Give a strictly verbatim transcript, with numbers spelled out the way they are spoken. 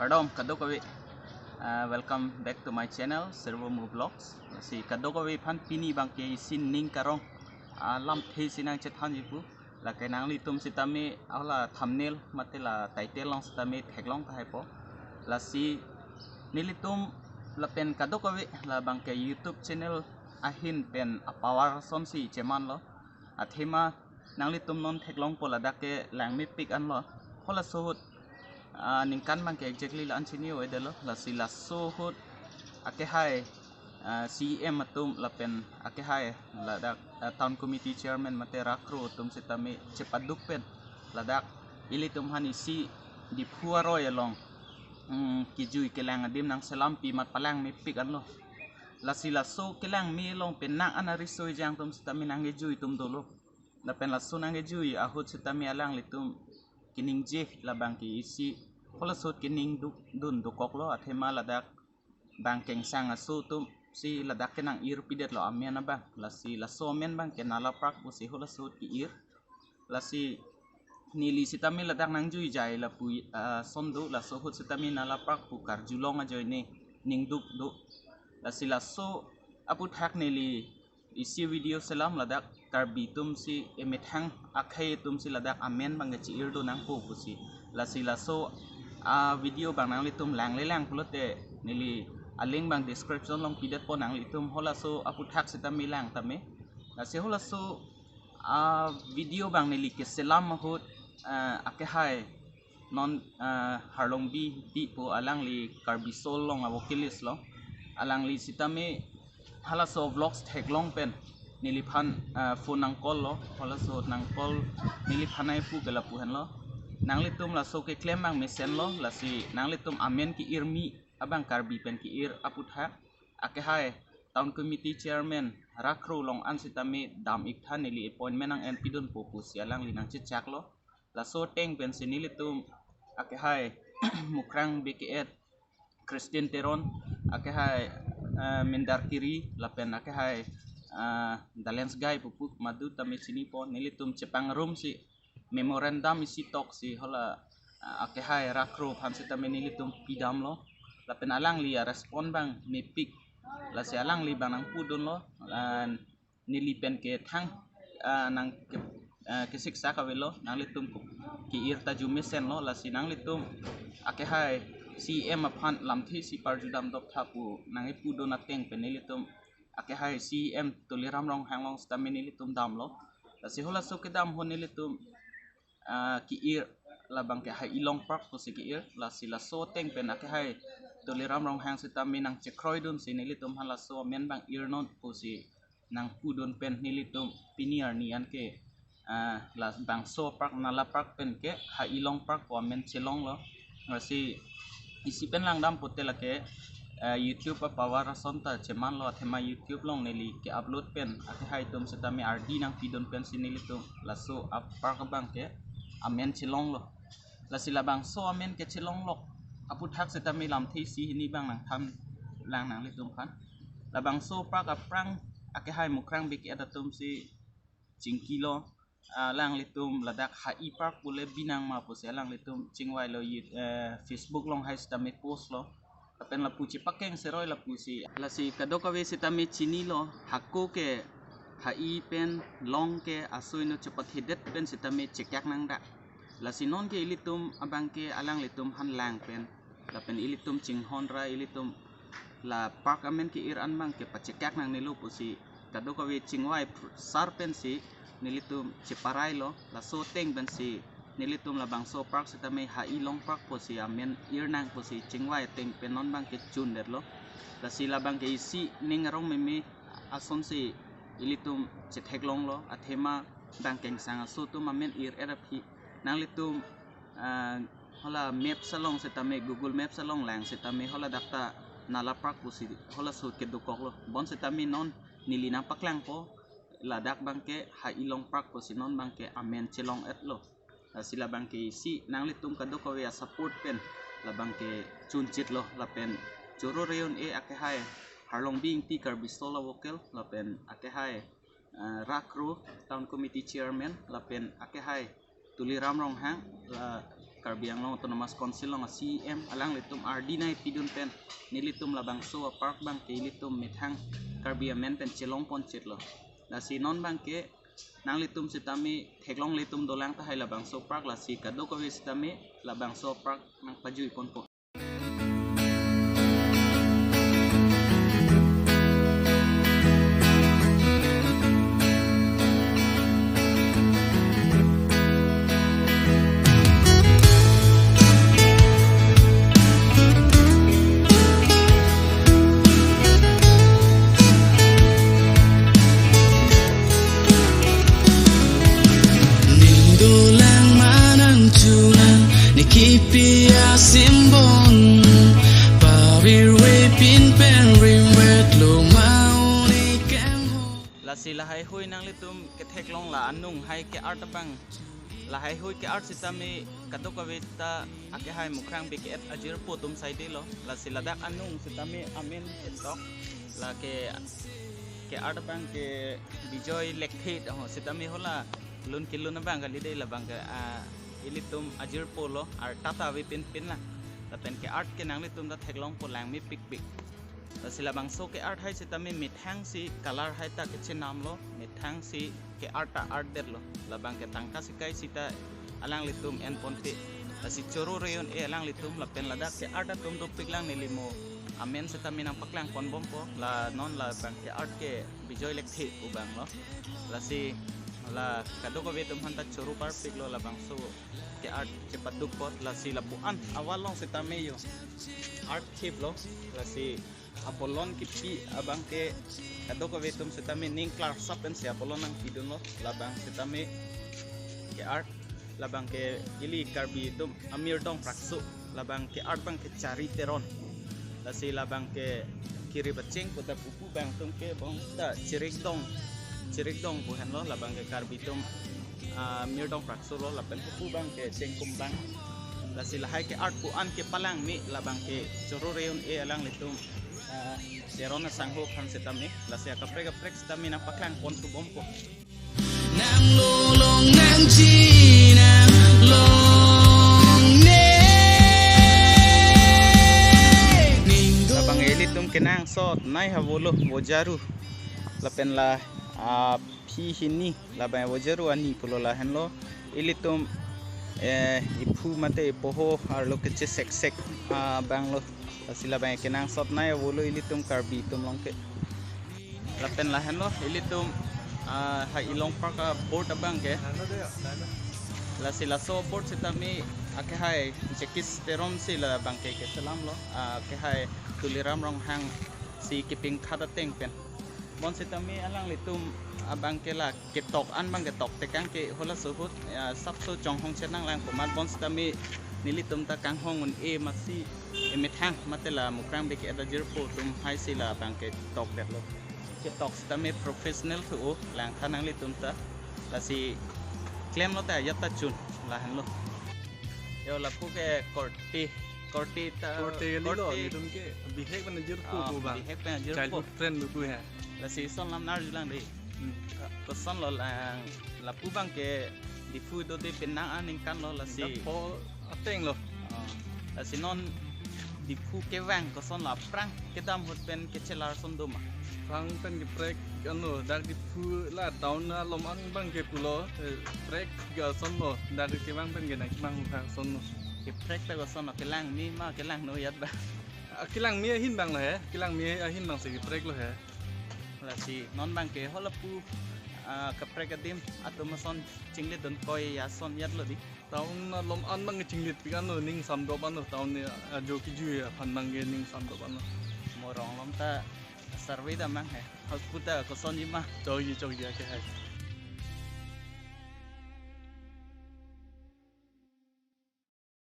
Kardom kadokave, uh, welcome back to my channel Servo Mo Vlogs. Si kadokave aphan pini abangke isi ning karong, uh, lamthe isi nangchethanji pu. Lake nanglitum sitame hala thumbnail mate la title along sitame theklong tahai po. Lasi nelitum lapen kadokave labangke YouTube channel ahin pen apower asonsi chemanlo. Athema nanglitum non theklongpo ladak ke langmepik anlo. Halaso ahut, ah, ningkan abangke exactly la-an chini-o-edetlo. Lasi laso ahut akehai, ah, C E M atum lapen akehai ladak, ah, town committee chairman mate rakro atum sitame chepaduk pen ladak ilitum aphan isi Diphu aroi along, mm, kejui kelang adim nangselampi amat palangmepik anlo. Lasi laso kelangme along penang an ariso ejang atum sitame nangkejui atum dolo. Lapen laso nangkejui ahut sitame alanglitum keningje labangke isi halaso ahut keningduk dun dokoklo. Athema ladak bang kengsang aso atumsi ladak ke nang-irpidetlo amen abang. Lasi laso amen abangke Nala Park pusi halaso ahut ke-ir. Lasi neli sitame ladak nangjuijai lapu, ah, ason do, laso ahut sitame Nala Park pu karjulong ajoine ningduk do. Lasi laso aphuthak neli isi video selam ladak Karbi atumsi emethang akhei atumsi ladak amen abangke che-ir do nangpo pusi. Lasi laso, ah, video abang nanglitum langlelang pulote neli a-link abang description along pidetpo, nanglitum halaso aphuthak sitame lang tame. Lasi halaso, ah, video abang neli keselam ahut, ah, akehai non, ah, Harlongbi Ingti pu alangli Karbi Soul along a-vocalist lo. Alangli sitame halaso vlogs theklong pen neliphan, ah, phone nang-call lo. Halaso nang-call neliphan nangpu ke lapu henlo: Nanglitum laso keklem abang mesenlo, lasi nanglitum amen ke-irmi abang Karbi pen ke-ir aphuthak akehai town committee chairman rakro along an sitame dam-iktha, neli appointment nang-enpidunpo pusi alangli nangchechaklo. Laso ateng pensi nelitum akehai Mukrang Bey Keyet, Christine Teron, akehai, eh, Mindar Kiri, lapen akehai, eh, Dalens Gai pupu madu tame chinipo, nelitum chepangrumsi memorandum isi toksi hala, eh, akehai rakro aphan sitame nelitum pidamlo. Lapen alangli a-respond abang mepik. Lasi alangli abang nangpudunlo, ah, neli pen ke thang, ah, nang ke, ah, kesiksak avelo, nanglitum ke-ir ta arju mesenlo. Lasi nanglitum akehai C E M aphan lamthe isi parjudam doktha pu nangkepudun ateng pen nelitum akehai C E M Tuliram Ronghang along sitame nelitum damlo. Lasi halaso kedam ahut nelitum, ah, ke-ir labangke Ha-i Long Park pusi ke-ir. Lasi laso ateng pen akehai Tuliram Ronghang sitame nangchekroidunsi nelitum aphan laso amen abang irnon pusi nangpudun pen nelitum pini arni anke, ah, labangso park Nala Park pen ke Ha-i Long Park pu amen chelonglo. Lasi isi pen langdam pute lake, eh, YouTube apower ason ta chemanlo, athema YouTube along neli ke-upload pen akehai atum sitame ardi nangpidun pensi nelitum laso a-park abangke amen chelonglo. Lasi labangso amen kechelonglok aphuthak sitame lamthe isi hini abang nangthan lang nanglitum aphan. Labangso park aphrang akehai Mukrang Bey Keyet atumsi chingkilo, alanglitum ladak Ha-i Park pule binang ma pusi alanglitum chingvailo, eh, Facebook along hai sitame postlo. Lapen lapu chepakeng seroi lapusi. Lasi kadokave sitame chinilo, hako ke Ha-i pen Long ke asoino chepathedet pen sitame chekak nangdak. Lasi nonke ilitum abangke alanglitum aphan lang pen lapen ilitum chinghon ra ilitum la park amen ke-ir an abangke pachekak nangnelo pusi kadokave chingvai pr-, sar pensi nelitum cheparailo. Laso ateng pensi nelitum labangso park sitame Ha-i Long Park pusi amen irnang pusi chingvai ateng pen non abangke chundetlo. Lasi labangke isi ning arong meme asonsi ilitum chetheklonglo, athema bang kengsang aso atum amen ir-et aphi nanglitum, ah, hala maps along sitame, Google Maps along lang sitame hala dak ta Nala Park pusi halaso ahut kedokoklo. Bonsitame non neli nangpaklangpo, ladak abangke Ha-i Long Park pusi non abangke amen chelong-etlo. Lasi labangke isi nanglitum kadokave a-support pen labangke chunchitlo, lapen choro reun e akehai Harlongbi Ingti Karbi Soul a-vocal, lapen akehai, eh, rakro town committee chairman, lapen akehai Tuliram Ronghang, la Karbi Anglong Autonomous Council along a-C E M alanglitum ardi nangpidun pen nelitum labangso a-park abangke ilitum methang Karbi amen pen chelongpon chotlo. Lasi non abangke nanglitum sitame theklongle atum dolang tahai labangso park, lasi kadokave sitame labangso park nangpajuiponpo. Ning dolang manang chulang, ne kipi asimbon, pavirve pin pen rimvetlo ma-o ne kangho. Lasi lahaihui nanglitum ketheklong la anung hai ke-art abang. Lahaihui ke-art sitame kadokave ta akehai Mukrang B K F ajirpo atum saidelo. Lasi ladak anung sitame amen entok. Lake ke-art abangke Bijoy Lekthe ho, sitame hala lun kelun abang kali dei, labangke, ah, ilitum ajirpo lo, arta ta avepin pin lang. Lapen ke-art ke nanglitum ta theklongpo, langmepikpik. Lasi labangso ke-art hai sitame methang si color hai ta kechenamlo, methang si ke-art ta art detlo. Labangke tangka sikai sita alanglitum enponpe. Lasi choro reun e alanglitum lapen ladak ke-art atum dopik lang, neli mo amen sitame nangpaklangponbompo. La non labangke art ke Bijoy Lekthe pu abanglo. Lasi la kadokave atum aphanta choro parpiklo labangso ke-art chepaduk apot. Lasi lapu-an awal along sitame yo art khiplo. Lasi abolon kipi abangke kadokave atum sitame ning klarsap pensi abolon nangpidunlo, labang sitame ke-art, labangke ili Karbi atum amirdong prakso, labang ke-art abangke Chari Teron. Lasi labangke kiri bacheng kota pupu abang atumke bong ta Chirikdong, Chirikdong pu henlo, labangke Karbi atum, ah, mirdong prakso lo, lapen pupu abangke Chengkumbang. Lasi lahai ke-art pu-an kepalangme labangke choro reun e alanglitum, ah, Teron asangho aphan sitame. Lasi akaprek kaprek sitame nangpaklangponthubompo. Nang lolong nang jinang longne. Labang ilitum kenangsot nai havo lo, vojaru. Lapen la, ah, phi hini, labang vojaru ani pulo lahenlo. Ilitum, eh, iphu mate ipoho arlo kecheseksek, ah, abanglo. Lasi labang kenangsot nai havo lo ilitum Karbi atum along ke. Lapen lahenlo ilitum, ah, ha Ilong Park a-board abangke. Lasi laso board sitame akehai Jackie Teron si labangke keselamlo, ah, akehai Tuliram Ronghang si kepingkhat ateng pen. Bonsitame alanglitum abangke la ketok an abangke toktekang ke halaso ahut, ya, sapso chonghong chenang lang komat, bonsitame nelitum ta kanghong un-e masi emethang mate la Mukrang B K F ajirpo atum hai si labangke tokdetlo. Ketok sitame professional thu o langtha nanglitum ta. Lasi klemlo ta ajat ta chun lahenlo. Yo lapu ke korte, korte ta, korte kali lo, korte. Ilitum ke bihek pen ajirpo, ah, pu abang. Bihek pen ajirpo. Childhood friend lo pu he. Lasi son lam nar julang dei. Hmm. Kosonlo lang, lapu abangke Diphu do de penang aningkan lo lasi. Ningkan pho ateng lo. Oh. Lasi non Diphu kevang kosonlo, aphrang kedam ahut pen kechelar ason doma? Aphrang pen keprek ano, dak Diphu la town along abangke pulo, eh, prek ke ason lo, dak kevang pen ke nangkemang ason lo. Keprek ta kosonlo, kelangme ma kelangno ajat ba? Ah, kelangme ahin abang lo he, kelangme ahin abang si keprek lo he. Lasi non abangke halapu, ah, kaprek adim atum ason chinglidun koi ason ajat lo dei. Town along an abang chinglipik ano, ning samdop ano, town ni ajo kejui aphan abangke ning samdop ano. Mo rong along ta survey dam nang he. Halapu ta kosonji ma? Chokji, chokji akehai.